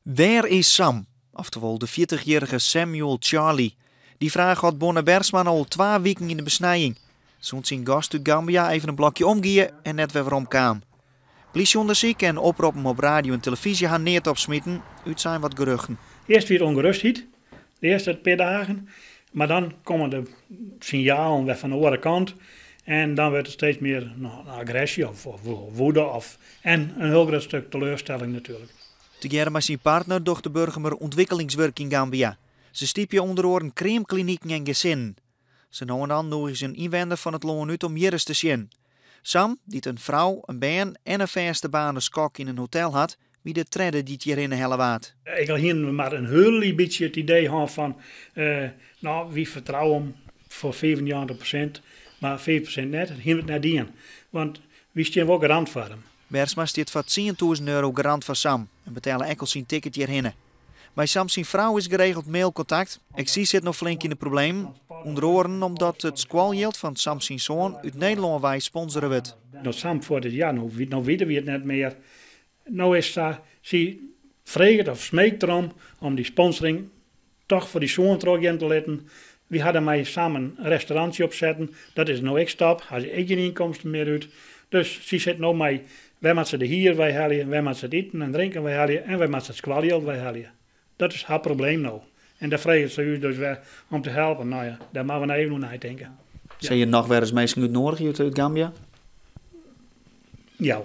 Wêr is Sam? Oftewol de fjirtichjierrige Samuel Charlie. Dy fraach hâldt Bonne Bergsma no al twa wiken yn de besnijing. Sûnt syn gast út Gambia even in blokje omgie en net wer werom kaam. Plysjeûndersyk en oproppen op radio en telefyzje ha neat opsmiten, útsein wat geruchten. Earst wie it ûngerêstheid, de earste pear dagen, mar dan komme de sinjalen wer fan de oare kant en dan wurdt it steeds mear agresje of woede of en in hiel grut stik teleurstelling natuerlik. Tegearre mei syn partner docht de Burgumer ûntwikkelingswurk yn Gambia. Se stypje ûnder oaren kreamkliniken en gesinnen. Sa no en dan nûgje se in ynwenner fan it lân út om hjir ris te sjen. Sam, dy't in frou, in bern en in fêste baan as kok yn in hotel hat, wie de tredde dy't hjirhinne helle waard. Ek al hienen we mar in hiel lyts bytsje it idee hân fan, no, wy fertrouwe him foar 95%, mar 5% net, dat hienen we it net dien. Want wy stean wol garant foar him. Bergsma stiet foar 10,000 euro garant foar Sam en betelle ek al syn ticket hjirhinne. Mei Sam syn frou is geregeld mailkontakt. Ek sy sit no flink yn de problemen, ûnder oaren omdat it skoaljild fan Sam syn soan út Nederlân wei sponsore wurdt. No't Sam fuort is, ja, no witte wy it net mear. No is sa, sy freget of smeekt derom om dy sponsoring toch foar dy soan trochgean te litten. Wy ha der mei Sam in restaurantsje opsetten, dat is no ek stop, ha se ek gjin ynkomsten mear út. Dus sy sit no mei, wêr moat se de hier weihelje, wêr moat se it iten en drinken weihelje en wêr moat se it skoaljild weihelje. Dat is har probleem no. En dêr freget se ús dus wer om te helpen. No ja, dêr moatte we no even oer neitinke. Sille je noch wer ris minsken útnoadigje út Gambia? Ja.